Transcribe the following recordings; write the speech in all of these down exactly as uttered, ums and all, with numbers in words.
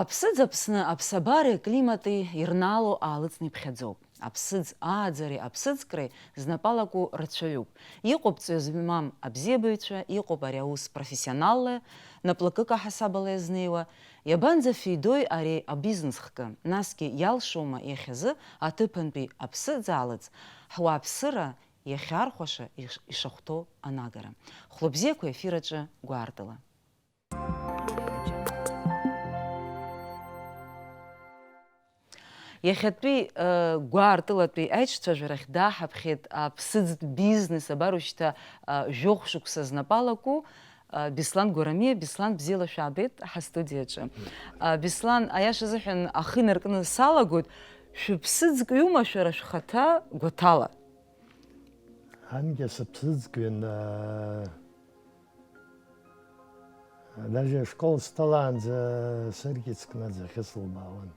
Аԥсыӡ Аԥсны аԥсабареи аклимати ирнаало аалыҵны иԥхьаӡоуп. Аԥсыӡ ааӡареи аԥсыӡкреи знапалаку рацәаҩуп. Иҟоуп ҵҩа змам абзиабаҩцәа, иҟоуп ари аус профессионалла, наплакык аҳасабала иазнеиуа. Иабанӡафидои ари абизнес хкы? Насгьы иалшома иахьазы аҭыԥантәи аԥсыӡ аалыҵ ҳуааԥсыра иахьархәаша иш-, ишахәҭоу анагара? Хәлыбзиақәа ефир аҿы гәаартыла. Иахьатәи, э, гәаартылатәи аиҿцәажәарахь дааҳаԥхьеит аԥсыӡтә бизнес, абар ушьҭа, э, жәохә шықәса знапалаку, э, Беслан Гәарамиа. Беслан, бзиала шәаабеит ҳастудиаҿы. Э, Беслан, аиаша азыҳәан ахы инаркны салагоит, шәыԥсыӡкҩума шәара шәхаҭа гәаҭала? Анкьа сыԥсыӡкҩын, э, Даже ашкол сҭалаанӡа саркьаӡкны аӡахьы сылбаауан.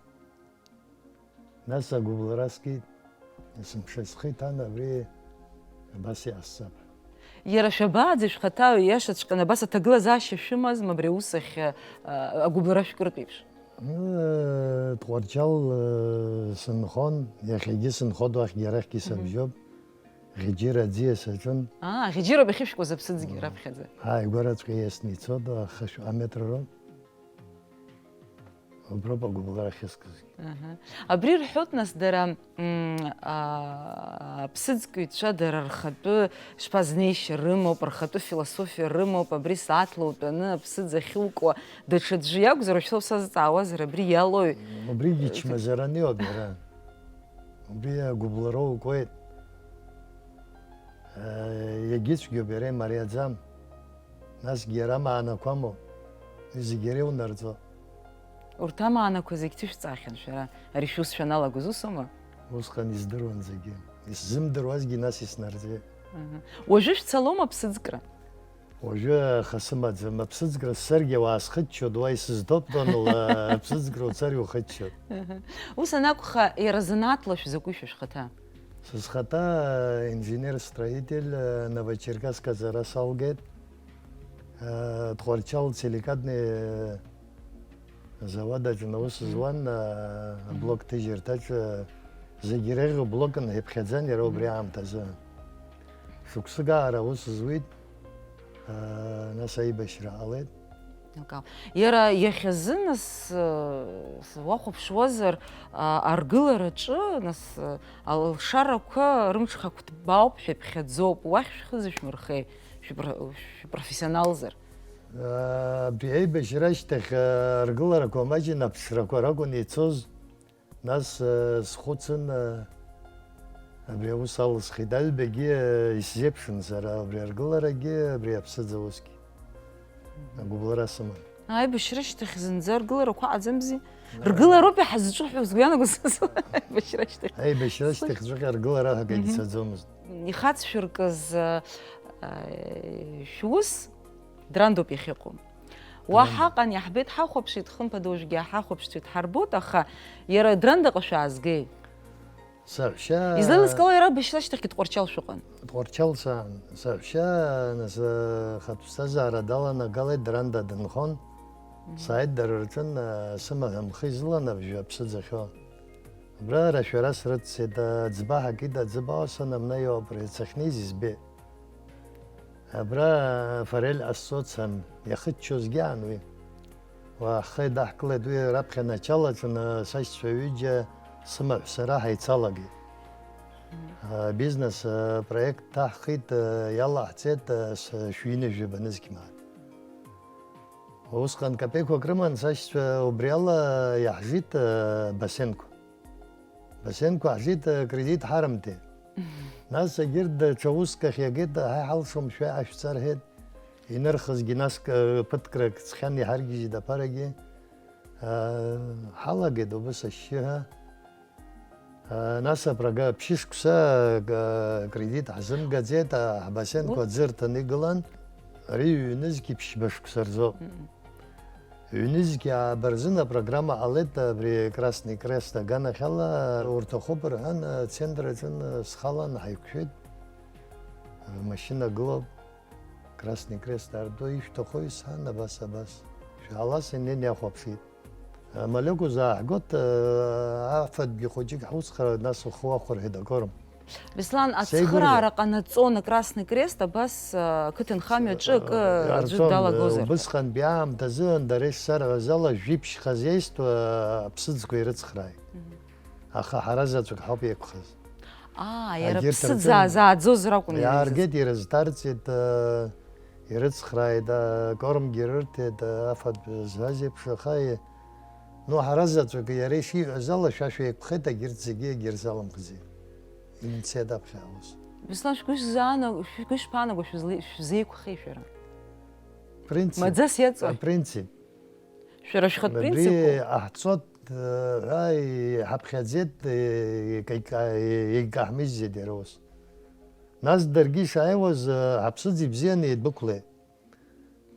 Нас агәыбылра скит, есымша схы иҭан абри абас иаасзап. Иара шәабааӡа шәхаҭа иашаҵәҟьаны абас аҭагылазаашьа шәымазма абри аус ахь, а, агәыбылра шәкыртә еиԥш? Ыы, Тҟәарчал, ыы, сынхон, иахьагьы сынхоит, уахьгьы арахьгьы сабжьоуп. Ӷьыџьыра аӡиас аҿын. Аа, Ӷьыџьыроуп иахьышәкуаз аԥсыӡгьы раԥхьаӡа. Ааигәараҵәҟьа ииасны ицоит, аха шәҟа метр роуп. Уброуп агәыбылра ахьыскызгьы. Аҳа. Абри рҳәоит, нас, дара, м, а, аԥсыӡкыҩцәа дара рхатәы, шԥа, знеишьа рымоуп, рхатәы философиа рымоуп, абри сааҭла утәаны аԥсыӡ ахьукуа даҽаӡәы иакәзар, уажәшьҭа усазҵаауазар, абри иалои? Убригьы чмазараны иоуп иара. Убри агәыбылра укуеит. Иагьыцәгьоуп, иара имариаӡам. Насгьы иара амаанақәа амоуп. Уи зегьы иара иунарҵо. Урҭ амаанақәа зегь ҭышәҵаахьан шәара, ари шәус шәаналагоз, ус аума? Усҟан издыруан зегьы. Исзымдыруазгьы нас иснарҵеит. Аҳа. Уажәы шәцалома аԥсыӡкра? Уажәы аха сымаӡам, аԥсыӡкра ссаргьы ауаа схыччоит, уа исызҭоуп тоннала аԥсыӡкра уцар иухыччоит. Аҳа. Ус анакәха, иара занааҭла шәзакәи шәа шәхаҭа? Са схаҭа инженер-строитель, Новочеркасск аҵара салгеит. Тҟәарчал силикатный Азауад аҿы аус зуан, а, аблок ҭыжьырҭаҿы зегьы иреиӷьу блокын ҳәа иԥхьаӡан иара убри аамҭазы. Шықәсык аара аус зуит, а, нас аибашьра ҟалеит. Акы. Иара иахьазы, нас, а, уахәаԥшуазар, а, аргылараҿы, нас, а, алшарақәа рымҽхак ҭбаауп ҳәа иԥхьаӡоуп. Уахь шәхы зышәмырхеи, шәпро-, шәпрофессионалзар? Абри аибашьра ашьҭахь, аргыларақәа маҷын аԥсрақәа ракәын ицоз. Нас, схәыцын, абри аус алысхит. Аҩбагьы исзеиԥшын сара абри аргыларагьы, абри аԥсыӡ аусгьы. Агәыбылра сыман. Аибашьра ашьҭахь зынӡа аргыларақәа аӡамзи? Ргылароуп иҳазҿу ҳәа сгәы иаанагоит сара, аибашьра ашьҭахь. Аибашьра ашьҭахьҵәҟьа аргылара ҳәа акгьы цаӡомызт. Ихацшәыркыз, а, а, шәус Драндоуп иахьыҟоу. Уа ҳаҟан, иаҳбеит, ҳахәаԥшит, хымԥада уажәгьы ҳахәаԥшцәеит, ҳарбоит, аха иара Драндаҟа шәаазгеи? Саҳәшьа. Излеилыскаауа, иара абашьра ашьҭахьгьы Тҟәарчал шәыҟан? Тҟәарчал саан. Саҳәшьа, нас, ахатә ԥсҭазаара даланагалеит, Дранда дынхон. Сааит дара рҿын, сымаҳә амхы изылан абжьы аԥсыӡ ахьоу. Абра рашәара срыццеит, аӡба ҳакит, аӡба уа санамнаио абра сахьнеиз избеит. Абра форель ҟасҵо дцан, иахыччозгьы аан уи. Уа ҳхы еидаҳкылеит, уи раԥхьа начало аҿы, сашьцәа ҩыџьа сымаҳә сара ҳаицалагеит. Мгм. Абизнес апроект ҭаҳхит, иалаҳҵеит, с-, шәҩынҩажәи банызқь мааҭ. Усҟан капеиқәак рыман сашьцәа, убри ала иаҳжит, басенқәа. Басенқәа ҳжит, акредит ҳарымҭеит. Нас егьырҭ даҽа уск ахь иагеит, ҳа иҳалшом, шәа ашәҵа рҳәеит. Инырхызгьы нас ԥыҭкрак ҵхьан, иҳаргьежьит аԥарагьы. Ҳалагеит убыс ашьшьыҳәа. Нас апрога-, ԥшьышықәса акредит ҳзымгаӡеит, ҳбасенқәа аӡы рҭаны игылан. Ари ҩ-нызқь ԥшьба шықәса рзоуп. Ҩнызқь ааба рзын апрограмма ҟалеит абри Красный Крест аганахьала, урҭахуп рҳәан, ацентр аҿын схалан ҳаиқәшәеит. Машьына гылоуп, Красный Крест ардо, ишәҭаху исҳәан, абас, абас. Шәаала, сыннан иахәаԥшит. Амалиок узааҳгоит, афатәгьы хәыҷык ҳуцхраа, нас ухы уахәарҳәеит акорм. Беслан, Сеигәырӷьа. Ацхыраара ҟанаҵон Красный Крест, абас, ақыҭанхамҩаҿы акы аӡәы Иҟарҵон, далагозар ҳәа. Убысҟантәи аамҭазы Андареи Сарӷазала жәиԥшь хозеиство аԥсыӡқәа ирыцхрааит. Мгм. Аха ҳара заҵәык ҳауп еиқәхаз. Аа, иара Егьырҭ ԥсыӡ рҿы заа-, зааӡозар акәын иара изы. Иааргеит, ирызҭарҵеит, э, ирыцхрааит, э, кормгьы рырҭеит, э, афатә зҳәаз еиԥш, аха, э, ну, ҳара заҵәык иара ишиҳәаз ала шәа шәеиқәхеит, егьырҭ зегьы егьырзалымхзи. Имцеит аԥхьа аус. Беслан, шәгәы шзаана-, шәгәы ишԥаанаго шәызле-, шәзеиқәхеи шәара? Принцип. Маӡас иаҵои? Апринцип. Шәара шәхатә принципуп. Абри ҟаҳҵоит, э, ҳәа иҳаԥхьаӡеит, э, икаика-, икаҳмыжьӡеит иара ус. Нас даргьы ишааиуаз, э, ҳаԥсыӡ ибзианы идәықәлеит.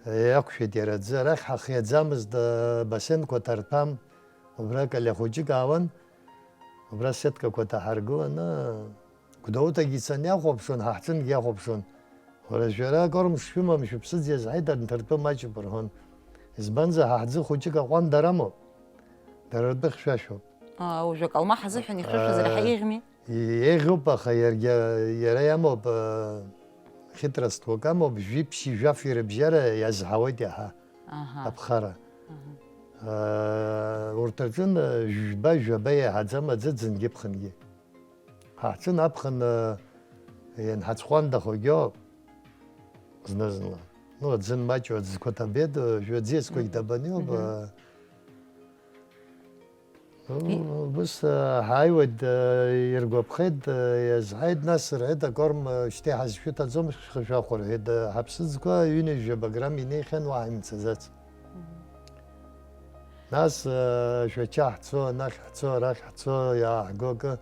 Э, иақәшәеит иара аӡы, арахь ҳахиаӡамызт, э, басенқәа ҭарҭәам, убра калиа хәыҷык аауан, убра сеткақәа ҭаҳаргыланы, Гәдоуҭагьы ицаны иахәаԥшуан, ҳа ҳҿынгьы иахәаԥшуан. Уара, шәара акорм шшәымам, шәыԥсыӡ иазҳаит, анҭыртәы маҷуп рҳәон. Избанзар, ҳа ҳӡы хәыҷык аҟәанда рамоуп. Дара ртәы хьшәашәоуп. Аа, уажәы акалмаҳ азыҳәан ихьшәашәазар Аа, иаҳа еиӷьми? Еиӷьуп, аха иаргьы, иара иамоуп, аа, хитростәқәак амоуп, жәиԥшьи жәафи рыбжьара иазҳауеит иаҳа Аҳа. Аԥхара. Аҳа. Аа, урҭ рҿын жәба, жәаба иаҳаӡам аӡы ӡынгьы ԥхынгьы. Ҳаҳҿын аԥхын, э, ианҳацәҟәандахогьы ауп зны-зынла. Ну, аӡы анмаҷу, аӡқәа ҭабеит, э, жәаӡиасқәагь Мгм. ҭабаны иоуп, Мгм. э, ну, И- убыс, э, ҳааиуеит, э, иргәаԥхеит, э, иазҳаит, нас рҳәеит, акорм, э, шьҭа иҳазшәыҭаӡом, шәхы шәахәа, рҳәеит, э, ҳаԥсыӡқәа ҩынҩажәаба грамм инеихьан, уаҳа имцаӡац. Мгм. Нас, э, Шәача ҳцо, анахь ҳцо, арахь ҳцо, иааҳго акы,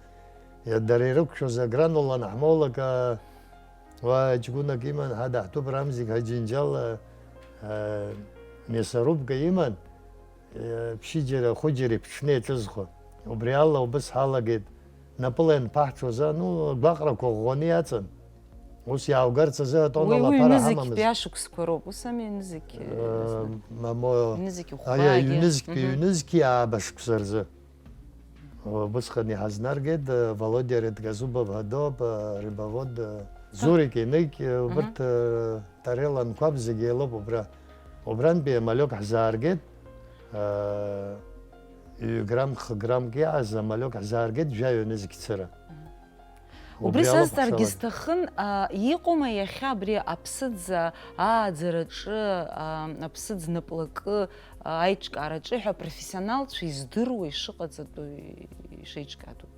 иа-, дара ирықәшәоз агранула анаҳмоулак, э, уа ҷкәынак иман, ҳадаҳҭуп, Рамзик Ҳаџьынџьал, э, э, мясорубка иман, э, ԥшьыџьара, хәыџьара иԥҽны иаҿызхуа. Убри ала убыс ҳалагеит. Напыла ианԥаҳҽуаз, ну, агәаҟрақәа ӷәӷәаны иаҵан. Ус иааугарц азы атоннала Уи, уи аԥара ҩнызқьтәи ҳамамызт. Ашықәсқәа роуп, ус ами, ҩнызқь, Э, э, мамо, ҩнызқь аиа, ухәаагьы. Ҩнызқьтәи, Мгм. Ҩнызқьи ааба шықәса рзы. Убысҟан иҳазнаргеит, э, Володиа Редгазубов ҳәа доуп, э, Рыбовод, э, Зурик Еник, э, Мгм. убарҭ, э, Тарел Анқәаб зегьы еилоуп убра. Убрантәи амалиок ҳзааргеит, э, ҩ-грамм, х-граммк иааз амалиок ҳзааргеит, жәаҩа нызқь цыра. Мгм. Убри Убри алоуп сазҵааргьы ҳшалаз. Сҭахын, а, иҟоума иахьа абри аԥсыӡ ааӡараҿы, а, аԥсыӡ наплакы, а, аиҿкаараҿы ҳәа апрофессионалцәа издыруа ишыҟаҵатәу, ишеиҿкаатәу?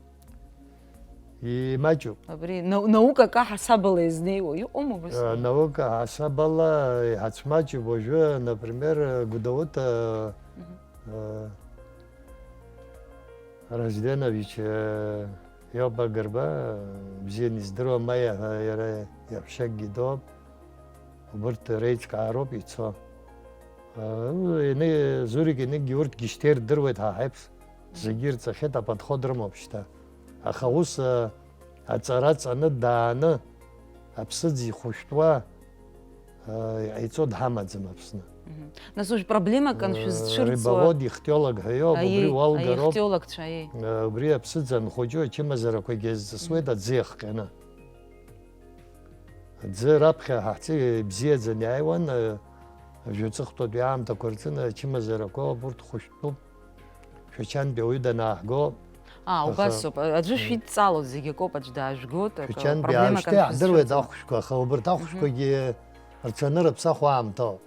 Имаҷуп. Абри нау-, наукак аҳасабала изнеиуа иҟоума убас? Э, наукак аҳасабала иҳацәмаҷуп уажәы, например, Гәдоуҭа, Мгм. э, Разденович, э, иоуп Агрба, бзианы издыруа, Маиа ҳәа иара иаҳәшьакгьы доуп. Убырҭ реиҿкаароуп ицо. Э, ини-, Зурик Еникгьы урҭгьы шьҭа ирдыруеит ҳа ҳаиԥш. Зегьы ирҵахьеит, аподход рымоуп шьҭа. Аха ус, э, аҵара ҵаны, дааны, аԥсыӡ ихәышәтәуа, э, иҟаиҵо дҳамаӡам Аԥсны. Мгм. Нас уажә проблемак Э, шәызцәырҵуа? Рыбовод ихтиолог ҳәа иоуп, Аиеи, убри уалгароуп. Ихтиологцәа, аиеи. Э, убри аԥсыӡ анхәыҷу ачымазарақәагьы иазҵысуеит Мгм. Аӡы иахҟьаны. Аӡы раԥхьа ҳаҳҭы ибзиаӡаны иааиуан, э, жәаҵыхәтәатәи аамҭақәа рҿы ачымазарақәа ауп, урҭ хәышәтәуп. Шәачантәи ауаҩы данааҳго, Аа, аха убасоуп. Аӡәы Мм. Шәидҵалоит, зегь акоуп, аӡә даажәгоит, акы Шәачантәи проблемак аашьҭеи иаҳдыруеит шәызцәырҵуа. Ахәшәқәа, аха убарҭ Мгм. Ахәшәқәагьы рҽанырыԥсахуа аамҭоуп.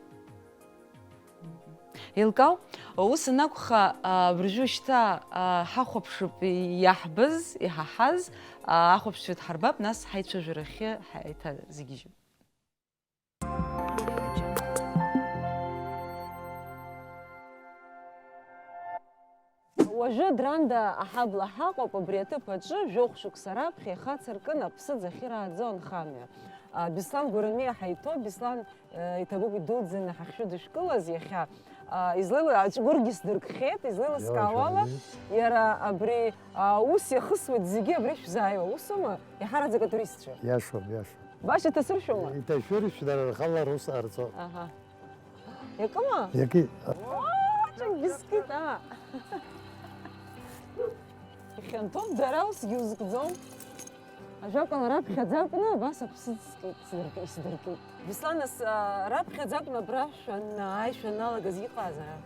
Еилкаау, ус анакәха, а, абыржәы шьҭа, а, ҳахәаԥшып иаҳбаз, иҳаҳаз, а, ахәаԥшцәа дҳарбап, нас ҳаицәажәарахьы ҳаиҭазыгьежьып. Уажәы Дранда аҳабла ҳаҟоуп, абри аҭыԥ аҿы жәохә шықәса раԥхьа ихацыркын аԥсыӡ ахьырааӡо анхамҩа. А, Беслан Гәырами ҳаиҭоуп. Беслан, э, иҭабуп идуӡӡаны ҳахьшәыдышәкылаз иахьа. А, излеило-, аҵәгәыргьы сдыркхьеит, излеилыскаауала, иара абри, а, аус иахысуеит зегьы абри шәзааиуа, усума? Иаҳараӡак атуристцәа. Иашоуп, иашоуп. Баша иҭасыршәума? Иҭашәыршә, дара рхала рус ҟарҵо. Аҳа. Иакыма? Иаки. Оо, ҿык бискит, аа! Ихьанҭоуп, дара усгьы узкӡом. Ажәакала, раԥхьаӡа акәны абас аԥсы ҵкит, сдыркит, исдыркит. Беслан, нас, а, раԥхьаӡа акәны абра шәанааи, шәаналагаз иҟаз ара?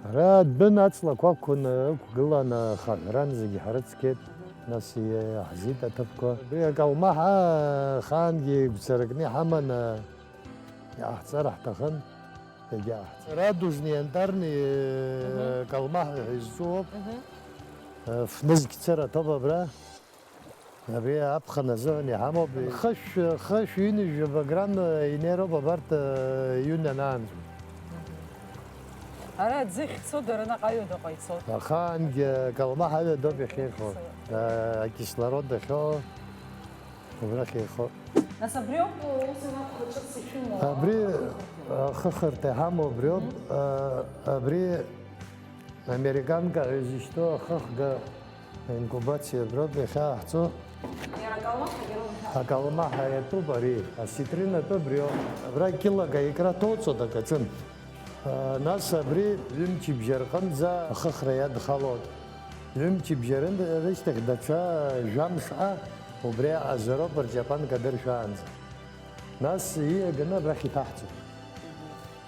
Ара адәы аҵлақәа ақәын, ықәгыланы, хаҳәран зегьы ҳрыцқьеит, нас иаҳзит аҭыԥқәа. Абри акалмаҳа ахаангьы игәцаракны иҳаманы, иаҳҵар ҳҭахын, иагьаҳҵеит. Радужный, янтарный, Мгм. Калмаҳа ҳәа изҿу ауп. Мгм. Фнызқь цара аҭоуп абра. Абри аԥхын азыҳәан иҳамоуп. Хышә, хышә ҩынҩажәаба грамм инеироуп абарҭ, иҩны анаанҵәо. Ара аӡы ахьцо дара наҟ аҩадаҟа ицоит. Ахаангьы калмаҳа аҩадоуп иахьеихо. Ицоит. Акислород ахьоу. Убрахь еихо. Нас абриоуп ус анакәха ҿыц ишәымоу? Абри ахыхырҭа иҳамоу абриоуп. Мгм. А, абри американка ҳәа изышьҭоу ахыхга инкубациа аброуп иахьааҳҵо. Иара акалмаҳагьы роума? Акалмаҳа иатәуп ари, осетрина атәы абриоуп. Абра килога икра ҭоуҵоит акаҿын. Нас абри ҩымчыбжьа рҟынӡа ахыхра иадхалоит. Ҩымчыбжьа рын-, рышьҭахь даҽа жәамш ҟа убри аҟазароуп рҷапанк адыршәаанӡа. Нас ииаганы абрахь иҭаҳҵоит.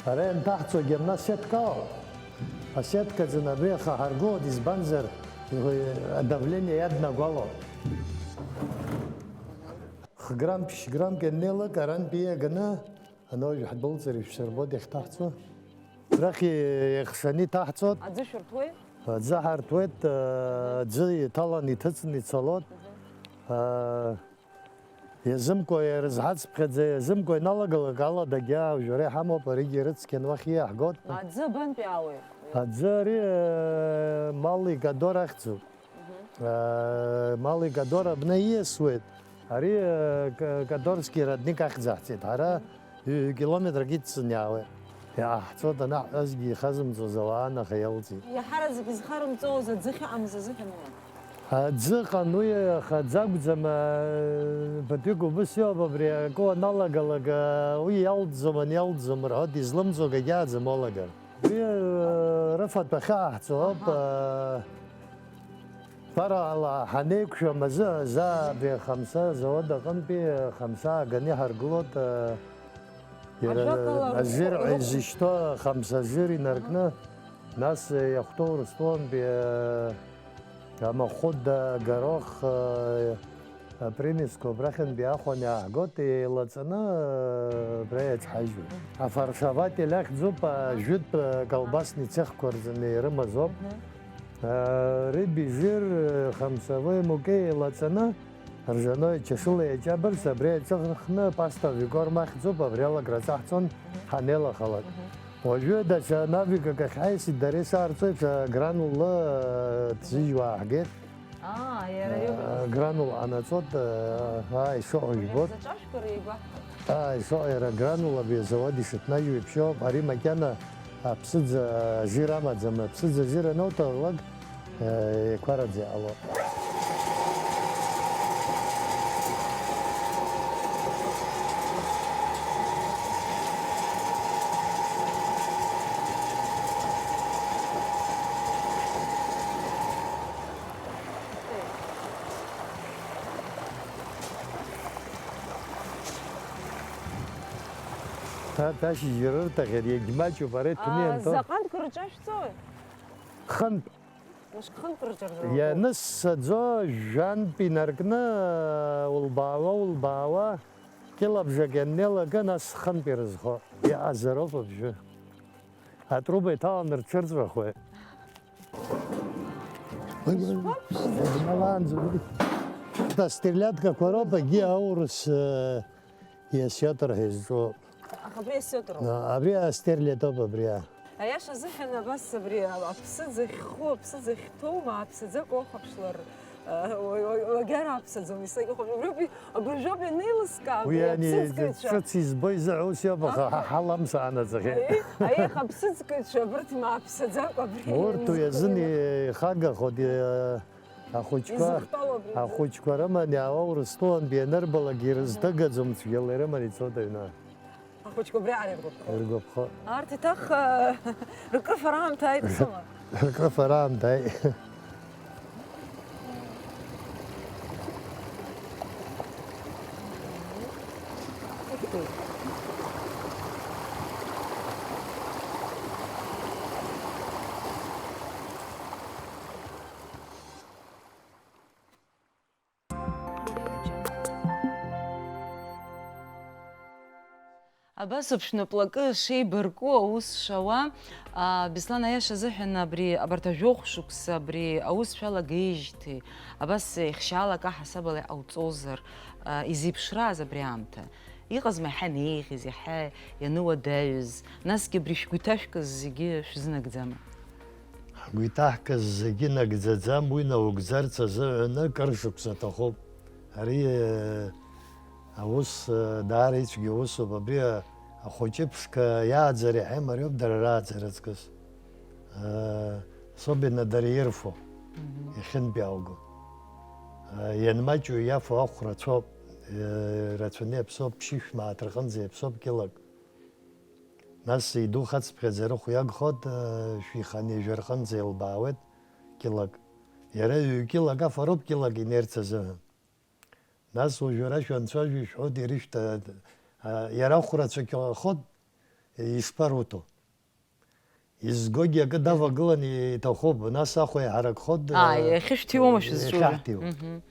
Ара ианҭаҳҵогьы абна асеткала, асеткаӡаны абри аха ҳаргылоит, избанзар, адавление иаднагәало. Хграмм, ԥшьграммк ианнеилак арантәи ииаганы Ана уажә ҳдәылҵыр ишәсырбоит иахьҭаҳҵо. Арахь еихшаны иҭаҳҵоит. Аӡы шәырҭуеит? Аӡы ҳарҭуеит, аӡы иҭалан иҭыҵны ицалоит. Мгм. Иазымкуа, ирызҳацыԥхьаӡа, иазымкуа иналагалак аладагьы аужәра иҳамоуп, аригьы ирыцқьан уахь ииаҳгоит. Аӡы абантәи аауеи? Аӡы ари, Малый Кадор ахьӡуп. Мгм. Малый Кадор абна ииасуеит. Ари, Ка-, Кадорский родник ахьӡ аҳҵеит. Ҳара ҩ-, километрак иҵсын иаауеит. Иааҳҵоит анаҳҳәазгьы ихазымҵоз ауаа анаха иалҵит. Иаҳараӡак изхарымҵоз аӡы ахьыҟамыз азыҳәан аума? Аӡы ыҟан уи, аха аӡы акәӡам, а, ԥыҭҩык убыс иоуп, абри акы уаналагалак, а, уи иалҵӡом, аниалҵӡом рҳәоит, излымҵуа акагьы ааӡам уалагар. Уи, а, рыфатә ахьааҳҵо ауп, Аҳа. а, Ԥарала ҳанеиқәшәам азы, заа абри Хамса азауад аҟынтәи Хамса ааганы иҳаргылоит, а, иара Ажәакала, азир рхәы-, ҳәа рхәы- изышьҭоу Хамса азир инаркны, Аҳа. нас иахәҭоу Урыстәылантәи, а, амахәыда, агорох, а, апримесқәа абрахьынтәи ахәан иааҳгоит, еилаҵаны, а, абра иацҳажьуеит. Афаршаватель ахьӡуп, а, жәытә, а, колбасный цехқәа рзы ирымаз ауп. Мгм. Рыбжьыр, хамсовой мукеи еилаҵаны, ржанои чашыла иаҷабырц, абри аҿыхны паста Викорма ахьӡуп, абри алакра ҵаҳҵон ҳанеилахалак. Мгм. Уажәы даҽа навыкак ахь ҳаиасит, дара исаарҵоит, гранулла ҭзыжьуа ааҳгеит. Аа, иара А, иоуп. гранула ҟанаҵоит, аа, ишыҟоу жәбоит. Заҵәашәқәа реигәаҳҭап. Ааи, соҟа иара гранула абри азауад ишыҭнажьу еиԥш иоуп. Ари макьана аԥсыӡ, а, жир амаӡам. Аԥсыӡ ажир анауҭалалак, а, еиқәараӡа иҟало. Арҭ ашьыжь ирырҭахьеит, иагьмаҷуп, ара иҭәны Аа, ианҭо. Заҟантә рҿашәҵои? Хынтә. Мышк хынтә рҿарҵоит. Ианысаӡо, жәантә инаркны, улбаауа, улбаауа, кьылабжак ианнеилакы, нас хынтә ирызхо. Иҟазароуп абжьы. Атруба иҭаланы рҽырҵәахуеит. Исԥаԥшӡа. Исмалаанӡа. Астрелядкақәа роуп, егьи аурыс, э, иасиотр ҳәа изҿу. Аха абри асиотр роуп. А, абри астерлядоуп, абри, а. Аиаша азыҳәан абас абри аԥсыӡ ахьху, аԥсыӡ ахьҭоума, аԥсаӡакәа ухәаԥшлар, Уагьара аԥсаӡом, исакьахәа, убри, абыржәоуп ианеилыскаа, Уи абри ани аԥсыӡкыҩцәа. Ҿыц избо изыҳәа ус иоуп, аха ҳа ҳаламс аанаҵахьеит. Аиеи, аиеи, аԥсыӡкыҩцәа, абырҭ имааԥсаӡакәа абри Урҭ уи азын ианынхоит. Ихагахоит, э, ахәыҷқәа, Изыхтәалоуп, изы- ахәыҷқәа рыман иаауа Урыстәылантәи ианырбалак ирызҭыгаӡом цәгьала ирыман ицоит аҩны. Ахәыҷқәа убриаҟара иргәаԥхо. Иргәаԥхо. Арҭ еиҭах, э, ркрыфара аамҭа ааит, Сома. Ркрыфара аамҭа ааит. Абас уԥшәмаплакы шеибарку аус шауа, аа, Беслан, аиаша азыҳәан, абри, абарҭ ажәохә шықәса абри аус шәалагеижьҭеи, абас ихшьаалак аҳасабала иҟауҵозар, аа, изеиԥшраз абри аамҭа? Иҟазма иаҳа инеиӷьыз, иаҳа ианыуадаҩыз, насгьы абри шәгәы иҭашәкыз зегьы шәзынагӡама? Ҳгәы иҭаҳкыз зегьы нагӡаӡам, уи наугӡарц азыҳәан акыр шықәса аҭахуп. Ари, э, аус, э, даара ицәгьа усуп. Абри, э, ахәыҷы ԥшқа иааӡара иаҳа имариоуп дара рааӡара аҵкыс. Э, особенно дара ирфо, Мгм. иахьынтәиаауго. Э, ианмаҷу иафо ахә рацәоуп. Э, рацәаны иаԥсоуп, ԥшьышә мааҭ рҟынӡа иаԥсоуп кьылак. Нас идухацыԥхьаӡа рыхә иагхоит, э, шәиханы ижәырҟынӡа илбаауеит кьылак. Иара ҩ-кьылак афароуп кьылак инеирц азыҳәан. Нас уажәы ара шәанцәажәо ишәҳәоит, ирышәҭа, а, иара ахәрацәа қьахот, ишԥаруҭо? Изгогьы акы давагыланы иҭахуп, нас ахә еиҳаракхот, Аа, э, иахьышәҭиуама шәызҿу? Иахьаҳҭиуа. Мгм.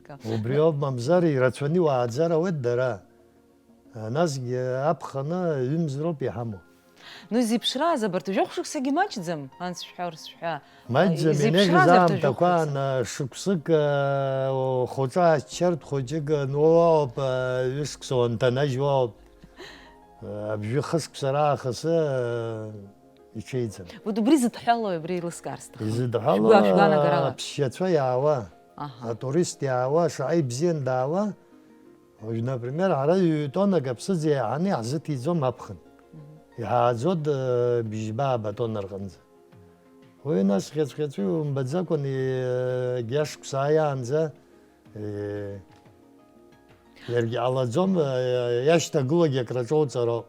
Акы. Убри ауп, мамзар ирацәаны иуааӡар ауеит дара. Насгьы аԥхын ҩымз роуп иҳамоу. Ну, изеиԥшраз абарҭ жәохә шықәсагьы маҷӡам, анс шәҳәа, урс шәҳәа. Маҷӡам, Изеиԥшраз ианеижәыз абарҭ аамҭақәа, жәохә шықәсагь. Ан-, шықәсык, э, хәыҷы-ааҷчартә хәыҷык, э, ноуаоуп, э, ҩышықәса уанҭанажьуа ауп. Э, абжьы хышықәса раахыс, э, иҽеиӡам. Вот убри зыдҳәалои, абри еилыскаар сҭахын. Изыдҳәало Шәгәы-, шәгәаанагара ала. Аԥсшьацәа иаауа, Аҳа. Атурист иаауа, шаҟа ибзиан даауа, уажә, например, ҳара ҩ-тоннак аԥсыӡ еиҳаны иаҳзыҭиӡом аԥхын. Мгм. Иҳааӡоит, э, бжьба-ааба тонна рҟынӡа. Уи нас хьаҵә-хьаҵәы умбаӡакәан, егьи ашықәс ааиаанӡа, э, иаргьы ҟалаӡом, э, иашьҭагылогьы акраҿоуҵароуп.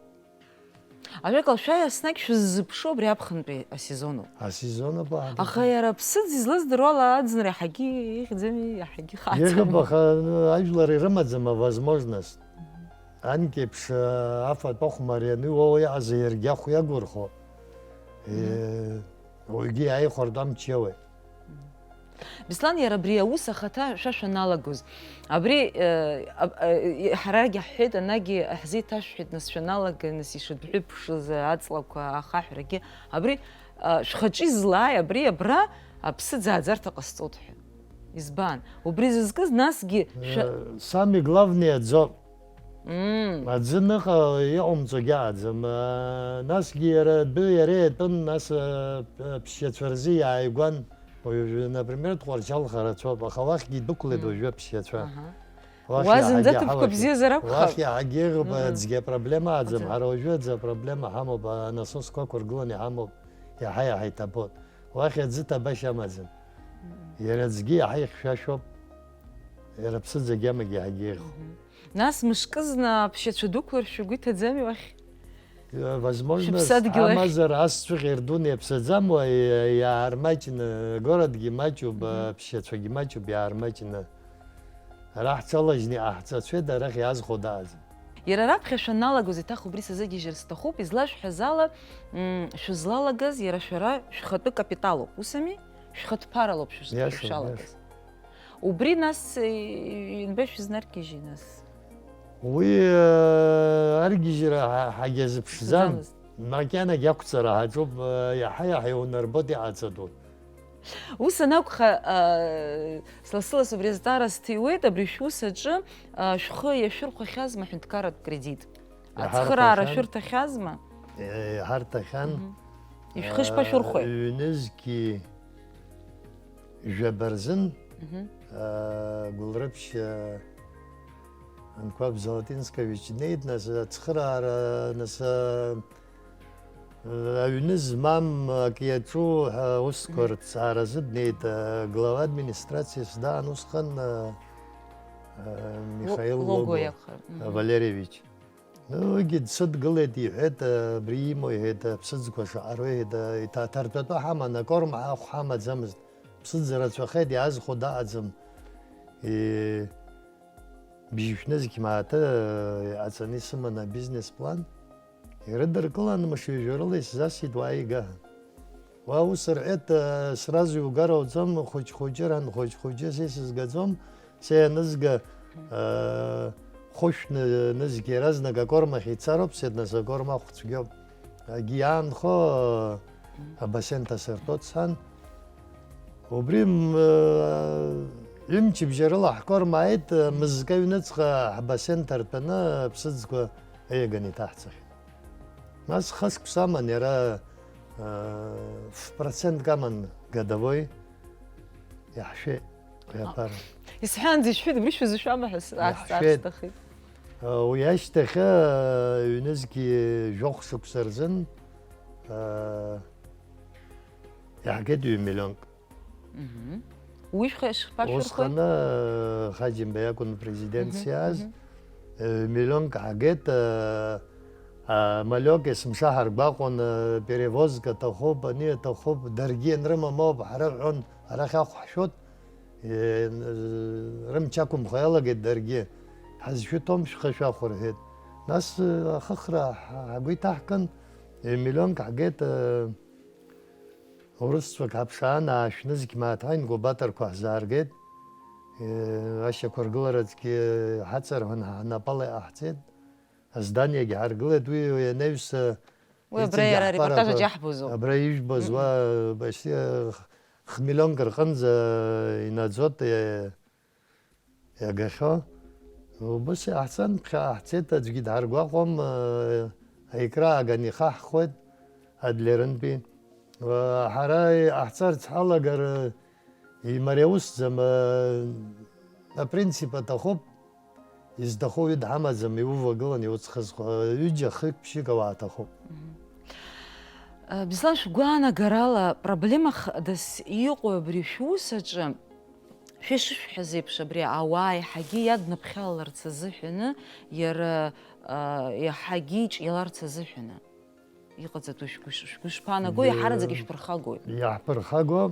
Ажәакала, шәа еснагь шәыззыԥшу абри аԥхынтәи асезонуп. Асезонуп, аа. Аха иара аԥсыӡ излаздыруа ала аӡынра иаҳагьы ихьӡами, иаҳагьы хаҵами? Иҟоуп, аха, ну, ажәлар ирымаӡам авозможность. Анкьеиԥш, афатә ахәмарианы иуоу иаҟаз иаргьы ахә иагәырхо. Мгм. Е, уаҩгьы иааихәартә амч иауеит. Беслан, иара абри аус ахаҭа шәа шәаналагоз, абри, э, аб-, э, ҳарагьы ҳҳәеит, анагьы ҳзеиҭашәҳәеит, нас шәаналагаз, нас ишыдҳәыԥшыз аҵлақәа, ахаҳәрагьы, абри, э, шәхаҿы излааи, абри абра аԥсыӡ ааӡарҭа ҟасҵоит ҳәа. Избан? Убри зызкыз, насгьы шәа- Э, самый главный аӡоуп. Мм. Аӡы ныҟала иҟамҵогьы аӡам. Насгьы иара адәы иара иатәын, нас, а, аԥсшьацәа рзы иааигәан. Уажәы, например, Тҟәарчал харацәоуп, аха уахьгьы идәықәлеит Мм. уажәы аԥсшьацәа. Аҳа. Уахь Уа зынӡа иаҳагьы ҭыԥқәа ҳалахьеит. Бзиазар акәхап. Уахь иаҳагьы ыҟоуп, Мм. аӡгьы апроблема аӡам. Аӡам. Ҳара уажәы аӡы апроблема ҳамоуп, анасосқәа ықәыргыланы иҳамоуп, иаҳа-иаҳа иҭабоит. Уахь аӡы ҭабашьа амаӡам. Мм. Иара аӡгьы иаҳа ихьшәашәоуп, иара аԥсыӡ агьамагьы иаҳагьы еиӷьуп. Мгм. Нас мышкызны аԥсшьацәа дуқәлар шәгәы иҭаӡами уахь? Э, возможно, Шәыԥсадгьыл ахь? Амазар асцәыхьа ирдуны иаԥсаӡам, уа, иа-, иаармаҷны, агородгьы маҷуп, Мгм. Аԥсшьацәагьы маҷуп, иаармаҷны. Ара ҳцалажьны иҟаҳҵацәеит, арахь иаазхәо дааӡам. Иара раԥхьа шәаналагоз, еиҭах убри сазыгьежьыр сҭахуп, излашәҳәаз ала, м, шәызлалагаз иара шәара шәхатәы капиталуп, усами? Шәхатә ԥаралоуп шәыз-, Иашоуп, шәалагаз. Иашоуп. Убри нас, э, ианбашәызнаргьежьи нас? Уи, э, аргьежьра ҳа-, ҳагьазыԥшӡам. Ԥшӡамызт. Макьанагь ақәҵара ҳаҿуп, э, иаҳа-иаҳа иунарбоит иҟаҵатәу. Ус анакәха, э, лассы-ласс убри азҵаара сҭиуеит, абри шәус аҿы, э, шәхы иашәырхәахьазма ҳәынҭқарратә кредит? Иҳарҭахьан. Ацхыраара шәырҭахьазма? Э, иҳарҭахьан. Мгм. Ишәхы шԥашәырхәеи? Э, ҩнызқьи жәаба рзын, Гәылрыԥшь Анқәаб Золотинскович днеит, нас ацхыраара, нас, а, аҩны змам ак иаҿу ҳәа аусқәа рҭҵааразы днеит, а, глава администрациас даан усҟан, а, а, Михаил Ло-, Лого Лого иакәхар. Мгм. Валерьевич. Уигьы дсыдгылеит, иҳәеит, абри имоу, иҳәеит, аԥсыӡқәа шаҟароу, иҳәеит, иҭаҭартәатәы ҳаман, акорма ахә ҳамаӡамызт. Ԥсыӡ рацәахеит, иаазхәо даҟаӡам. Е, бжьышә нызқь мааҭы иҟаҵаны исыман абизнес план. Ирыдыркылан, мышҩажәарыла исзасит уааига. Уа ус рҳәеит, э, сразу иугар ауӡом, хәыҷ-хәыҷы ран, хәыҷ-хәыҷы са исызгаӡом, са ианызга, э, хәышә ны-, нызқь иаразнак акормахь ицароуп, сеит, нас акормахә цәгьоуп. Агьи иаанхо, э, абасен ҭасырҭәоит сан. Убри, м, э, ҩымчыбжьа рыла ҳкорма ааит, э, мызкы аҩныҵҟа ҳбасен ҭартәаны аԥсыӡқәа аиаганы иҭаҳҵахьеит. Нас хышықәса аман иара, э, ф-процентк аман годовой, иаҳшәеит, уи аԥара. Исҳәанӡа ишәҳәеит, убри шәызшәама ҳәа с-, Иаҳшәеит. Сҭахит. Э, уи ашьҭахь, э, ҩнызқьи жәохә шықәса рзын, э, иаҳгеит ҩ-миллионк. Мгм. Уи шәхы-, шәхашәырхоит? Усҟаны, э, Хаџьымба иакәын президент Мгм, сиааз, мгм. Э, миллионк ҳагеит, э, а, Малиок есымша ҳаргәаҟуан, э, перевозка аҭахуп, ани аҭахуп, даргьы ианрымам ауп, ҳара ҳҳәон, арахь ахә ҳшәот, э, н-, рымч ақәымхо иалагеит даргьы. Ҳазшәыҭом, шәхы шәахәа рҳәеит. Нас, э, ахыхра ҳа-, ҳагәы иҭаҳкын, э, миллионк ҳагеит, э, Урысцәак ҳаԥшаан, аашә нызқь мааҭ ҳәа инкубаторқәа ҳзааргеит. Е, ашьақәыргылараҿгьы ҳаҵарҳәан, ҳнапала иҟаҳҵеит. Азданиагьы ҳаргылеит, уи, уи анаҩс, Уи абра иҵегьы иара аҳԥарақәа арепортаж аҿы иаҳбозоуп. Абра ижәбоз Мгм. уа, почти, х-, хмиллионк рҟынӡа инаӡоит, е, иагахьоу. Убыс иаҳцан, ԥхьаҟа ҳцеит, аӡәгьы дҳаргәаҟуам, э, аикрааган ихаҳхуеит Адлерынтәи. Э, ҳара иҟаҳҵарц ҳалагар, э, имариаусӡам, э, апринцип аҭахуп, изҭаху уи дҳамаӡам, иувагылан иуцхызхуа, ҩыџьа хҩык ԥшьык ауаа аҭахуп. Мгм. Э, Беслан, шәгәаанагарала, проблема хадас иҟоу абри шәус аҿы, шәышышәҳәаз еиԥш, абри ауаа еиҳагьы иаднаԥхьалаларц азыҳәаны, иара, а, иаҳагьы иҿиаларц азыҳәаны иҟаҵатәу шәгәыш-, шәгәышԥаанаго, Иа-, иаҳараӡак ишәԥырхагои? Иаҳԥырхаго,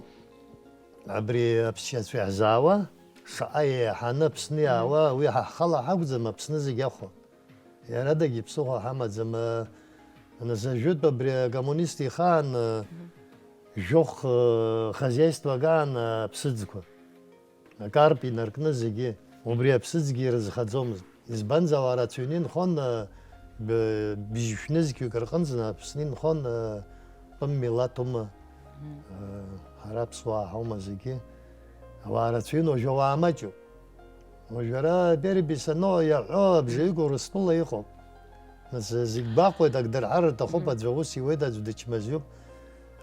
абри аԥсшьацәа иаҳзаауа, шаҟа еиҳаны Аԥсны Мгм. иаауа, уи ҳа ҳхала ҳакәӡам, Аԥсны зегь ахәа. Иарадагьы ԥсыхәа ҳамаӡам. Нас ажәытә абри акоммунист ихаан, Мгм. жәохә, э, хозяйствак аан, э, аԥсыӡқәа. Акарп инаркны зегьы, убри аԥсыӡгьы ирызхаӡомызт. Избанзар, ауаа рацәаҩны инхон, э, б-, бжьышә нызқьҩык рҟынӡа Аԥсны инхон, э, тәым милаҭума, Мгм. э, ҳара аԥсуаа ҳаума зегьы. Ауаа рацәаҩын, уажәы ауаа маҷуп. Уажәы ара Бербисано иаҳәо абжаҩык Урыстәыла иҟоуп. Нас зегь гәаҟуеит, ак дырҳар рҭахуп, Мгм. аӡәы аус иуеит, аӡәы дычмазаҩуп.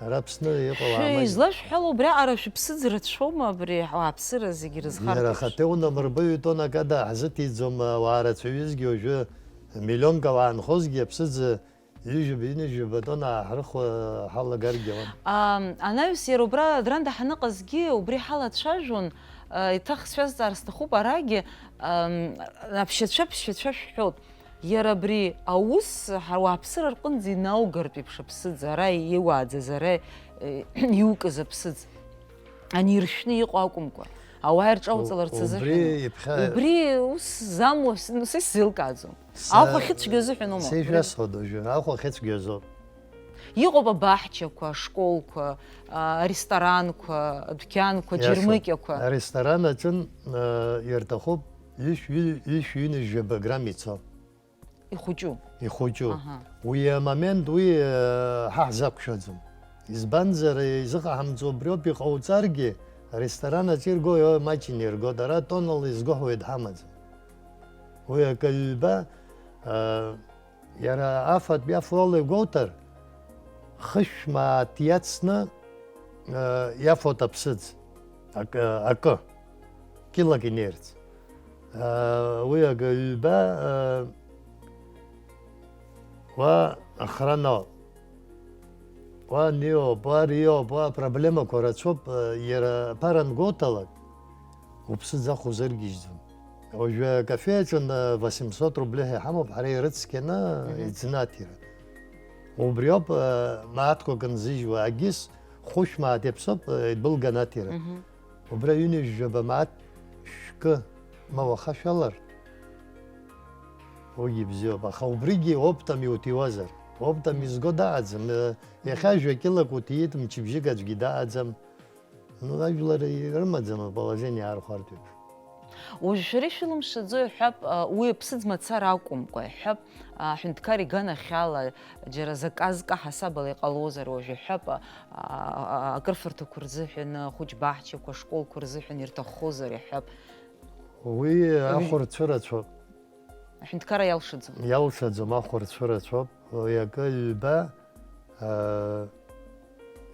Ара Аԥсны иҟоу Шәы-, ауаа маҷуп. Излашәҳәало убриаҟара шәыԥсыӡ рацәоума абри ауааԥсыра зегьы рызхарҭәаша? Иара ахаҭа иунамырбаҩу тоннак ада ҳзыҭиӡом, ауаа рацәаҩызгьы уажәы миллионк ауаа анхозгьы аԥсыӡ Ҩажәаба, ҩынҩажәаба тонна ааҳрыхуа ҳалагаргьы ауан. Ам, анаҩс иара убра Адранда ҳаныҟазгьы убри ҳалацәажәон, а, еиҭах сшәазҵаар сҭахуп арагьы, ам, аԥшьацәа, ԥшьацәа шәҳәоит. Иара абри аус ҳа-, ауааԥсыра рҟынӡа инаугартә еиԥш аԥсыӡ, ара иуааӡаз, ара, э, иукыз аԥсыӡ. Ани иршәны иҟоу акәымкәа, ауаа ирҿауҵаларц У-, азыҳәан. Убри иԥхьа- Убри ус замуа с-, ну, са исзеилкааӡом. Са- Ахә ахьыцәгьоу азыҳәан аума? Са ишәасҳәоит уажәы, ахә ахьыцәгьоу азоуп. Иҟоуп абаҳчақәа, ашколқәа, а, аресторанқәа, адәқьанқәа, Иасҳәап. Џьармыкьақәа. Аресторан аҿын, а, ирҭахуп ҩышә-, ҩышә-, ҩынҩажәаба грамм ицо. Ихәыҷу? Ихәыҷу. Аҳа. Уи амомент, уи, э, ҳа ҳзақәшәаӡом. Избанзар, изыҟаҳамҵо убриоуп, иҟауҵаргьы, аресторан аҿы ирго, ио, маҷны иргоит, ара тоннала изгәаҳәуеит ҳамаӡам. Уи акы ҩба, э, иара афатә иафо ала игәоуҭар, хышә мааҭ иацны, э, иафоит аԥсыӡ. Акы, акы. Килак инеирц. Уи ага ҩба уа охрана, уа ниоуп, уа риоуп, уа проблемақәа рацәоуп, иара аԥара ангоуҭалак, уԥсы ӡахәа узыргьежьӡом. Уажәы акафе аҿы восемьсот рублиҳәа иҳамоуп, ҳара ирыцқьаны иӡны аҭира. Убриоуп мааҭқәак нзыжьуа, агьыс хәышә мааҭ иаԥсоуп, идәылганы аҭира. Убра ҩынҩажәаба мааҭ шәкы ма уаха шәалар, уигьы бзиоуп, аха убригьы оптом иуҭиуазар, оптом изго дааӡам, иахьа жәа-кьылак уҭиит, мчыбжьык аӡәгьы дааӡам. Ну, ажәлар ирымаӡам аположение аархәартә еиԥш. Уажә шәара ишәылымшаӡо иҳәап, а, уи аԥсыӡ мацара акәымкәа, иҳәап, а, аҳәынҭқар иганахьала, џьара заказка ҳасабала иҟалозар, уажә иҳәап, а, а, акрыфарҭақәа рзыҳәан, ахәыҷ баҳчақәа, ашколқәа рзыҳәан ирҭаххозар, иҳәап. Уи Уи ахәарцәа рацәоуп. Аҳәынҭқарра иалшаӡом. Иалшаӡом, ахәарцәа рацәоуп. Уи акы ҩба, аа,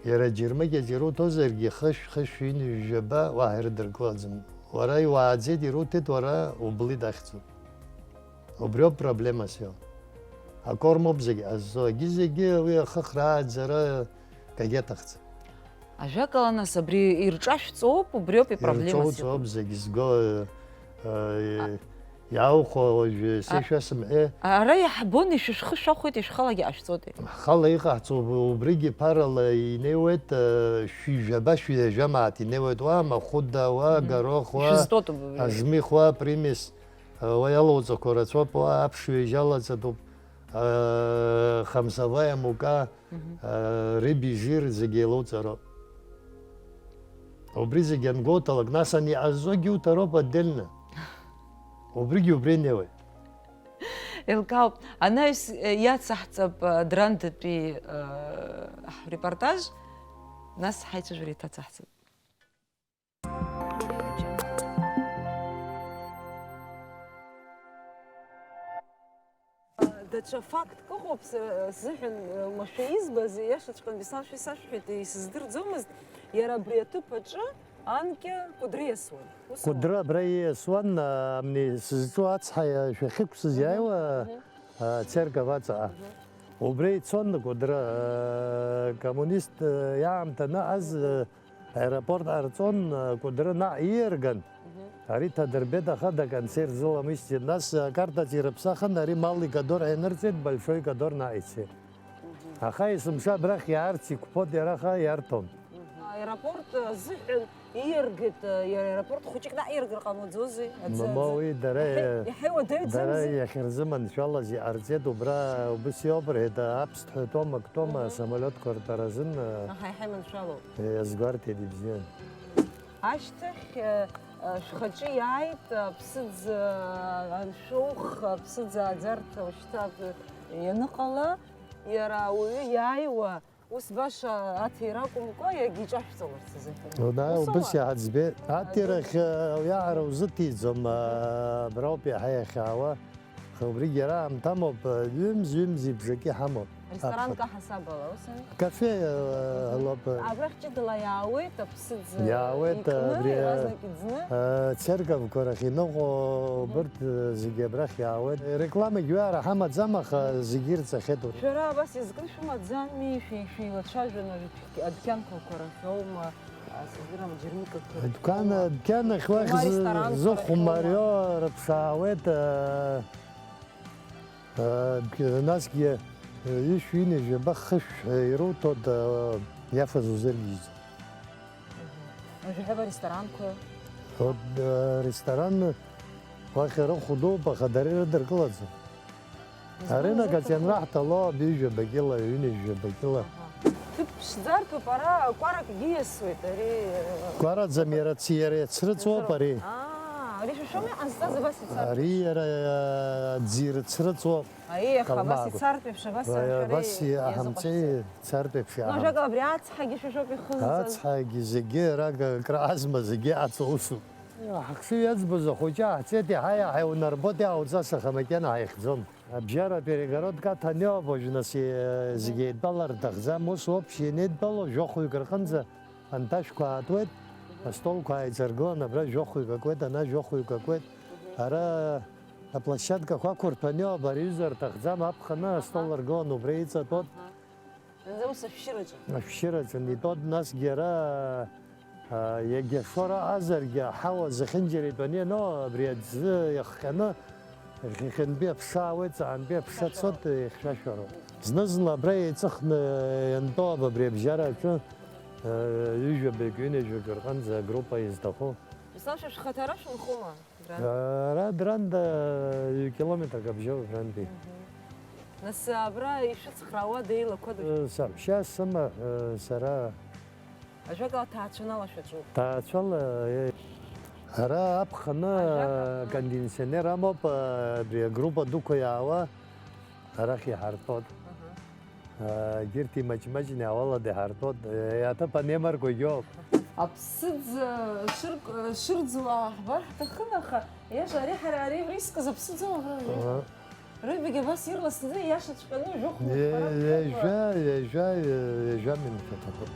иара џьармыкьаҿ ируҭозаргьы, хышә, хышә ҩынҩажәаба уаҳа ирыдыркылаӡом. Уара иуааӡеит, ируҭеит, уара ублит ахьӡуп. Убриоуп проблемас иоу. Акормоуп зегь ҟазҵо, егьи-зегьы уи ахыхра ааӡара кагьаҭахӡам. Ажәакала, нас, абри ирҿашәҵоуп, убриоуп ипроблемас иҟоу. Ирҿоуҵоуп зегь зго, э, э, А- иаухәо уажәы А- сеишәа сымҳәеи. Ара иаҳбон, ишәышәхы шәахәеит, ишәхалагьы ҟашәҵоит. Ҳхала иҟаҳҵо уб-, убригьы ԥарала инеиуеит, э, шәи жәаба, шәи жәа мааҭ инеиуеит, уа Махәыда, уа Мгм. Горох, уа Ишәызтәоуп убри. Азмих, уа Примес, э, уа иалоуҵақәо рацәоуп, уа аԥшҩы иалаҵатәуп, э, Хамсаваиа Мука, Мгм. Э, рыбжьы зегьы еилоуҵароуп. Убри зегьы ангәоуҭалак, нас ани иҟазҵогьы уҭароуп отдельно. Убригьы убри инеиуеит. Еилкаауп. Анаҩс, э, иацаҳҵап, э, Драндатәи, э, ҳрепортаж, нас ҳаицәажәара иҭацаҳҵап. Даҽа фактк ыҟоуп, сара сзыҳәан, э, машәа избаз, иашаҵәҟьаны, Беслан, шәа исашәҳәеит, исыздырӡомызт, иара абри аҭыԥ аҿы анкьа Кәыдры иасуан. Ус аума? Кәыдры абра ииасуан, а, амни сызҿу ацҳа, а, шәахьықәсыз Мгм, иааиуа, мгм. А, церковь аҵаҟа. Мгм. Убра ицон Кәыдры, а, коммунист, а, иаамҭа аныҟаз, а, Аеропорт ҟарҵон, Кәыдры наҟ ииарган. Мгм. Ари ҭадырбеит, аха даконцерт зыламысдеит. Нас акартаҿ ирыԥсахын, ари Малый Кадор ҳәа инырҵеит, Большой Кадор наҟ ицеит. Мгм. Аха есымша абрахь иаарц иқәԥоит иара, аха иарҭон. Мгм. Аеропорт азыҳәан ииаргеит, иара аеропорт хәыҷык наҟ ииаргар ҟамлаӡозеи? Аӡы, Мамоу, аӡы. Уи дара, Иахьа-, иахьа иуадаҩӡамзи? Дара иахьырзыманшәалаз иҟарҵеит, убра убыс иоуп, рҳәеит, аԥсҭҳәа томак тома, Мгм. Самолиотқәа ртәаразын, Аҳа, иҳаиманшәалоуп. Иазгәарҭеит ибзиан. Ашьҭахь, э, э, шәхаҿы иааит, э, аԥсыӡ, э, аншәоух, аԥсыӡ ааӡарҭа ушьҭа, э, ианыҟала, иара ауаҩы иааиуа, ус баша аҭира акәымкәа, иагьиҿашәҵаларц азыҳәан. Ну да, Ус убыс аума? Иаҳаӡбеит. Аҭирахь, э, уиаҟара узыҭиӡом, э, абрауп иаҳа иахьаауа. Аха убригь иара аамҭа амоуп, ҩымз, ҩымзи бжаки ҳамоуп. Ресторанк Аԥхьа. Аҳасабала, ус ами? Кафе, э, лоуп. Абрахь ҷыдала иаауеит, аԥсыӡ Иаауеит, икны, абри, э, иаразнак иӡны. Э, церковқәа рахь иныҟәо, Мгм. Убырҭ, э, зегьы абрахь иаауеит. Рекламагь уиаара ҳамаӡам, аха зегьы ирҵахьеит урҭ. Шәара абас иазкны шәымаӡами, шәи-, шәеилацәажәаны адәқьанқәақәа рахь аума? Сыздырам, џьармыкьақәа Адәқьан, рхиоума? Адәқьан ахь уахь Уа зы-, ресторанқәа зыхәмарио рхиоума? Рыԥшаауеит, а, а, насгьы, а, ҩышә ҩынҩажәаба хышә ҳәа ируҭоит, а, иафаз узыргьежьӡом. Мгм. Уажәы ҳәа ресторанқәа? Урҭ, а, ресторан уахь ирыхәдоуп, аха дара ирыдыркылаӡом. Аринагаз ианраҳҭало, ҩажәа бакьыла, ҩынҩажәа бакьыла. Аҳа. Ҭыԥ ԥшӡартәуп, ара кәаракгьы иасуеит, ари, э, Кәараӡам, иара ц-, иара иацрыҵуоуп ари. Аа, ари шәа шәоуми иҟазҵаз абас ицартә? Ари иара, э, аӡы ирыцрыҵуоуп. Аиеи, аха абас Калмагәа. Ицартә еиԥш, абас Уа-, шәара абас иа-, иазыҟашәҵеит. Аҳамҵеи цартә еиԥш Ну, иаҳамҵ. Ажәакала, абри ацҳагьы шәа шәоуп ихызҵаз. Ацҳагьы зегьы ара га-, краазма зегьы ацу усуп. Ҳахшыҩ иаӡбоз ахәыҷы ааҳцеит, иаҳа-иаҳа иунарбоит, иаауҵас, аха макьана ҳаихьӡом. Абжьара аперегородка аҭаны иоуп уажә, нас, е, зегь еидтәалар рҭахӡам, ус уоуп, шьеинеидтәалоу жәохәҩык рҟынӡа анҭашәқәа аатуеит, Астолқәа ааиҵаргылан, абра жәохәҩык акуеит, ана жәохәҩык акуеит. Ара аплощадкақәа ақәырҭәаны иҟоуп, ари аҩыза рҭахӡам, аԥханы астол ргылан, убра иҵатәоуп. Аха. Зынӡа ус ашәшьыраҿы. Ашәшьыраҿы, итәоуп, насгьы ара, а, иагьа шора азаргьы, аҳауа зехьынџьара итәаны иану, абри аӡы иахҟьаны, иахьантәи аԥша аауеит, ҵаҟантәи аԥша цоит, ихьшәашәароуп. Зны-зынла абра еиҵыхны иантәоуп абри абжьара аҿы, а, ҩажәа баҩык, ҩынҩажәаҩык рҟынӡа агруппа изҭаху. Беслан, шәа шәхаҭара шәынхома? Ара Дранда ҩ-километрак абжьоуп, Драндәи. Нас абра ишәыцхраауада, еилақәада? Э, саҳәшьа сыма, э, сара. Ажәакала, ҭаацәанала шәаҿуп. Ҭаацәала, э, ара аԥханы, ажәакала, э, кондиционер амоуп, э, абри агруппа дуқәа иаауа арахь иҳартәоит. Аҳа. Егьырҭ имаҷ-маҷны ауалада иҳартәоит, аҭыԥ анеимаркуагьы ауп. Аԥсыӡ, э, шырк-, э, шырӡуа ҳбар ҳҭахын, аха, иаша, ари ҳара, ари рискыз аԥсыӡ ауп, ҳәа. Аҳа. Рыҩбагьы абас ирласны, иашаҵәҟьаны, жәохә мҩаԥгара. Ҩажәа, ҩажәа, ҩажәа минуҭ аҭахуп.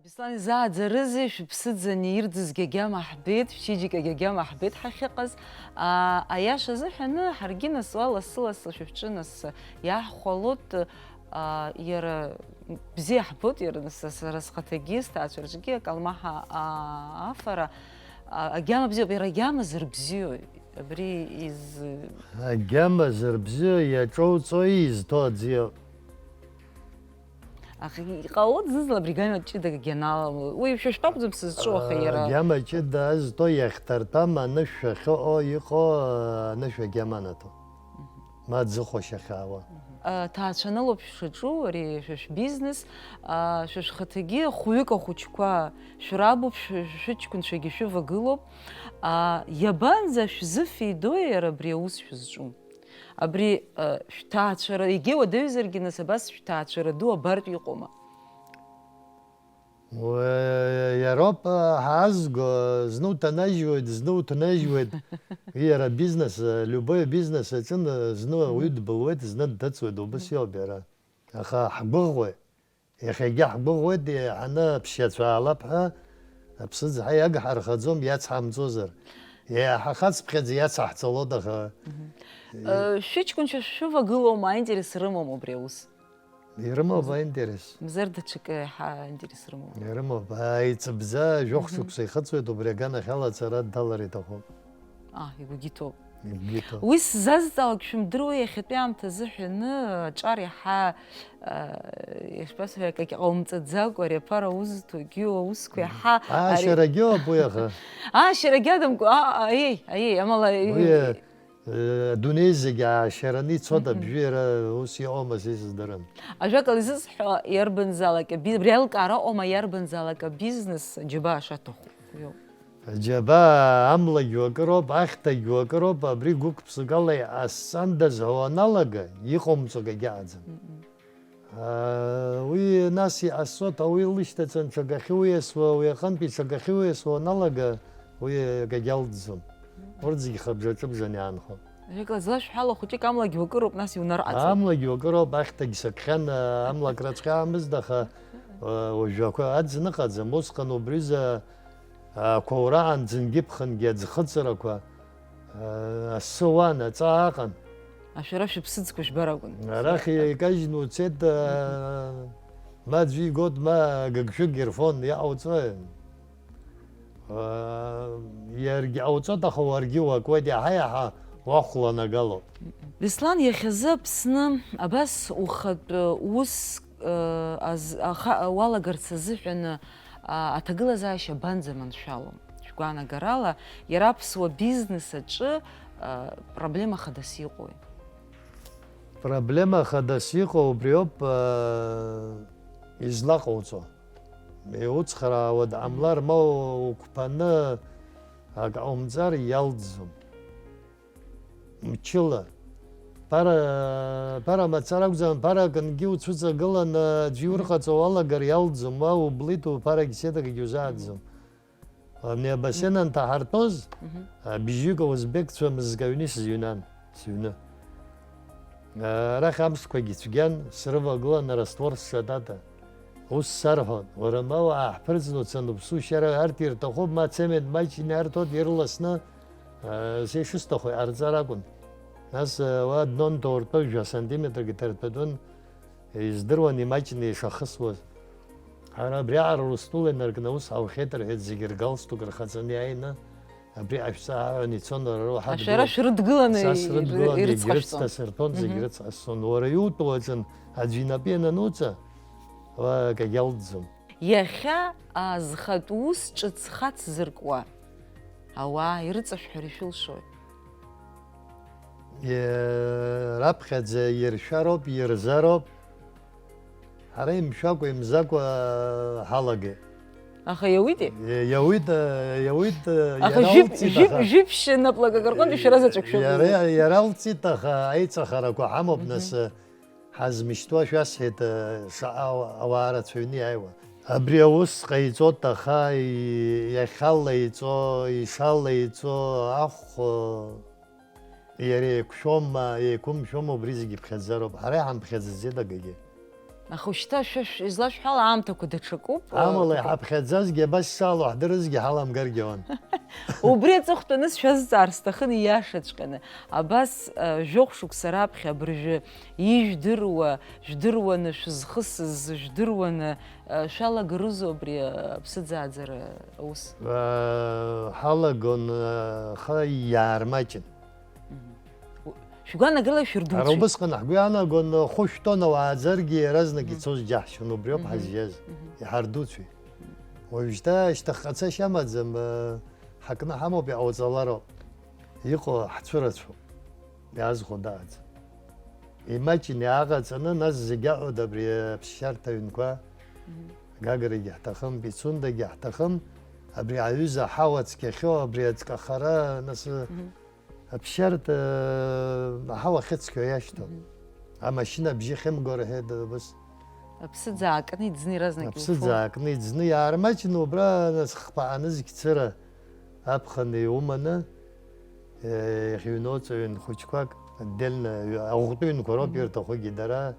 Беслан, изааӡарызеи, шәыԥсыӡ ани ирӡызгьы агьама ҳбеит, шәчеиџьыкагьы агьама ҳбеит ҳахьыҟаз. Аа, аиаша азыҳәаны, ҳаргьы нас уа лассы-лассы шәышәҿы нас иаҳхәалоит, аа, иара бзиа ҳбоит, иара нас сара схаҭагьы, сҭаацәа рҿгьы акалмаҳа, аа, афара, аа, агьама бзиоуп, иара агьама зырбзиоу, абри из- Агьама зырбзиоу иаҿоуҵои изҭо аӡиоуп. Аха иҟалоит зны-зынла абри агьама ҷыдак агьаналало. Уи шәа шәтәакәӡам сызҿу, аха иара. Агьама ҷыда азҭо иахьҭартәам анышә шәахьыҟоу иҟоу анышә агьама анаҭо. Ма аӡыхәашь ахьаауа. Ҭаацәанылоуп шәшаҿу, ари шәа шәбизнес, а, шәа шәхаҭагьы хәҩык ахәыҷқәа шәрабуп, шә-, шәыҷкәынцәагьы шәывагылоуп. А, иабанӡа шәзыфеидои иара абри аус шәызҿу? Абри, э, шәҭаацәара, егьа уадаҩзаргьы, нас, абас шәҭаацәара ду абартә иҟоума? Уи иароуп, э, ҳаазго, зны уҭанажьуеит, зны уҭнажьуеит. Уи иара бизнес, э, любой бизнес аҿы, э, зны ауаҩы дбылуеит, зны дҭыҵуеит, убас иоуп иара. Аха ҳгәыӷуеит. Иахьагьы ҳгәыӷуеит, еиҳаны аԥсшьацәа аалап ҳәа, аԥсыӡ ҳәа иагҳархаӡом, иацҳамҵозар. Еиҳа хацԥхьаӡа иацаҳҵалоит, аха. Мгм. Э, шәыҷкәынцәа шәывагылоума, аинтерес рымоума убри аус? Ирымоуп аинтерес. Мзар даҽакы еиҳа аинтерес рымоума? Ирымоуп. Аиҵыбӡа жәохә Мгм. шықәса ихыҵуеит, убри аганахьала ацара далар иҭахуп. А, игәгьы ҭоуп. Игәгьы ҭоуп. Уи сзазҵаалак шәымдыруеи, иахьатәи аамҭазы ҳәаны аҿар иаҳа, а, ишԥасҳәари, акагь ҟаумҵаӡакәа, ари аԥара узҭогьы, аусқәа иаҳа, ари Аашьарагьы ауп уи аха. Аашьарагьы адамкәа, а, а, аиеи, аиеи, амала, Уи, э, адунеи зегь аашьараны ицоит, Мгм. абжьы иара ус иҟоума, сыздырам. Ажәакала изысҳәо, иарбанзаалак аби-, абри аилкаара ыҟоума, иарбанзаалак абизнес џьабаа шаҭаху. Иоуп. Аџьабаа амлагьы уакыроуп, ахьҭагьы уакыроуп, абри гәык-ԥсыкала иҟасҵандаз ҳәа уаналага, иҟоумҵо акагьы ыҟаӡам. Мм. Аа, уи нас иҟасҵоит, ауаҩы илышьҭаҵан ҽакахьы уиасуа, уи аҟынтәи ҽакахьы уиасуа уаналага, уи акагьы алҵӡом. Урҭ зегьы хыбжа-ҿыбжаны иаанхоит. Ажәакала, злашәҳәало, хәыҷык амлагьы уакыроуп, нас иунарҟаҵоит. Амлагьы уакыроуп, ахьҭагь сакхьан, амла акраҵәҟьаамызт, аха, уажәақәа аӡын ыҟаӡам, усҟан убриза ақәаураан ӡынгьы-ԥхынгьы аӡхыҵрақәа, асы уан, аҵаа ыҟан. Ашәара шәыԥсыӡқәа жәбар акәын. Арахь икажьны уцеит, ма аӡәы игоит, ма гыгшәыгк ирфон, иҟауҵои? Иаргьы ҟауҵоит, аха уаргьы уакуеит, иаҳа-иаҳа уахәланагалоит. Беслан, иахьазы Аԥсны абас ухатә ус, э, аз-, аха-, уалагарц азыҳәан, а, аҭагылазаашьа абанӡаманшәало? Шәгәаанагарала, иара аԥсуа бизнес аҿы, а, проблема хадас иҟои? Проблема хадас иҟоу убриоуп, а, излаҟауҵо. Иуцхраауа дҟамлар, ма уқәԥаны ак ҟаумҵар, иалҵӡом. Мчыла. Ԥара, ԥара мацара акәӡам, ԥара акынгьы уцәыҵагыланы аӡә иурҟаҵо уалагар, иалҵӡом, уа ублит, уԥарагь сеҭакгьы узааӡом. Абни абасен анҭаҳарҭәоз, Мгм. а, бжьҩык аузбекцәа мызкы аҩны исзыҩнан, сыҩны. А, арахь амшқәагьы цәгьан, срывагылан раствор сшатата. Ус сарҳәон, уара, ма уаа ҳԥырҵны уцаны уԥсушьара, арҭ ирҭахуп, ма цемент маҷны иарҭоит, ирласны, а, са ишысҭаху иҟарҵар акәын. Нас, а, уа днон ҭоуртәы жәа сантиметргьы ҭарҭәатәын, издыруан имаҷны ишахысуаз. Ҳара абриаҟара устол инаркны аус ҳаухьеит, рҳәеит, зегьы ргалстук рхаҵаны иааины, абри ҟашәҵа ҳәа ицон, уара роуҳа Ашәара дгылан. Шәрыдгыланы Са ир-, срыдгылан, егьрыцҟасҵон. Ирыцҭасырҭон, зегь Мгм. Рыцҟасҵон. Уара иутәу аӡын аӡә инапы ианануҵа, уа акагь алҵӡом. Иахьа, а, зхатә ус ҿыц хацзыркуа ауаа ирыҵашәҳәар ишәылшои? Е, раԥхьаӡа иршәароуп, ирзароуп. Ҳара имшәакәа, имзакәа ҳалагеит. Аха иауитеи? Е, иауит, е, иауит, е, Аха жәип-, иаралҵит, жәип-, аха. Жәиԥшь наплакак рҟынтә шәара заҵәык шәықәызҵеит. Иара, иаралҵит, аха аиҵахарақәа ҳамоуп, Мгм. Нас, е, ҳазмышьҭуа шәасҳәеит, е, шаҟа ауаа рацәаҩны иааиуа. Абри аус ҟаиҵоит, аха и-, иахьалаиҵо, ишалаиҵо ахә, е, Иара еиқәшәома, еиқәымшәома, убри зегьы иԥхьаӡароуп. Ҳара иҳамԥхьаӡаӡеит акгьы. Аха ушьҭа шәа шә-, излашәҳәала аамҭақәа даҽакуп. Амала, иҳаԥхьаӡазгьы абас ишаалоу ҳдырызгьы ҳаламгаргьы ауан. Убри аҵыхәтәаны шәазҵаар сҭахын ииашаҵәҟьаны. Абас, а, жәохә шықәса раԥхьа абыржәы ижәдыруа, жәдыруаны шәызхысыз, жәдыруаны, а, шәалагарызу абри, а, аԥсыӡааӡара аус? А, ҳалагон, а, аха иаармаҷын. Мгм. У-, шәгәаанагара шәырдуцәеит. Ара убысҟан ҳгәы иаанагон, хәышә тонна уааӡаргьы иаразнак Мгм. Ицоз џьаҳшьон, убриоуп Мгм. Ҳазжьаз, Мгм. Иҳардуцәеит. Уажәшьҭа шьҭахьҟа цашьа амаӡам, э, ҳакны ҳамоуп, иҟауҵалароуп. Иҟоу ҳцәырацәоуп, иаазхәо дааӡам. Имаҷны иааҟаҵаны, нас зегь аҳәоит абри аԥсшьарҭа аҩнқәа, Мгм. Гаграгьы ҳҭахым, Пицундагьы ҳҭахым, абри аҩыза аҳауа цқьахьоу, абри аҵкахара, нас, Мгм. Аԥсшьарҭа, э, аҳауа ахьыцқьоу иашьҭоу. Мгм. Амашьына абжьы хьымго рҳәеит, убыс. Аԥсыӡ аакны иӡны иаразнак Аԥсыӡ иуфо. Аакны иӡны иаармаҷны убра, нас, хԥа анызқьцыра аԥхын иуманы, э, иахьыҩноуҵаҩын хәыҷқәак, отдельно, аӷәтәыҩнқәа роуп Мгм. Ирҭахугьы дара,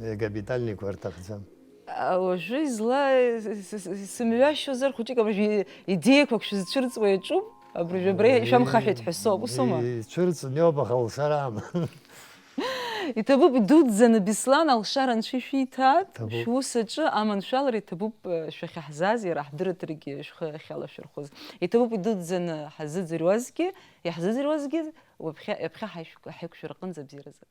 э, капитальныйқәа рҭахӡам. А, уажәы изла-, с-, с-, с-, сымҩашьозар, хәыҷык абыржәы идеиақәак шәызцәырҵуа иаҿуп, абыржәы абра Е, ишәамхаҳәеит ҳәа соуп, усума? Ицәырҵны иоуп, аха лшарам. Иҭабуп идуӡӡаны, Беслан, алшара анцәа ишәиҭааит, Иҭабуп. Шәус аҿы аманшәалара иҭабуп, э, шәахьаҳзааз, иара ҳдырраҭарагьы шәхы ахьалашәырхәыз. Иҭабуп идуӡӡаны ҳазыӡырҩуазгьы, иаҳзыӡырҩуазгьы, уаԥхьа, ҩаԥхьа ҳаишәк-, ҳаиқәшәара аҟынӡа абзиаразы.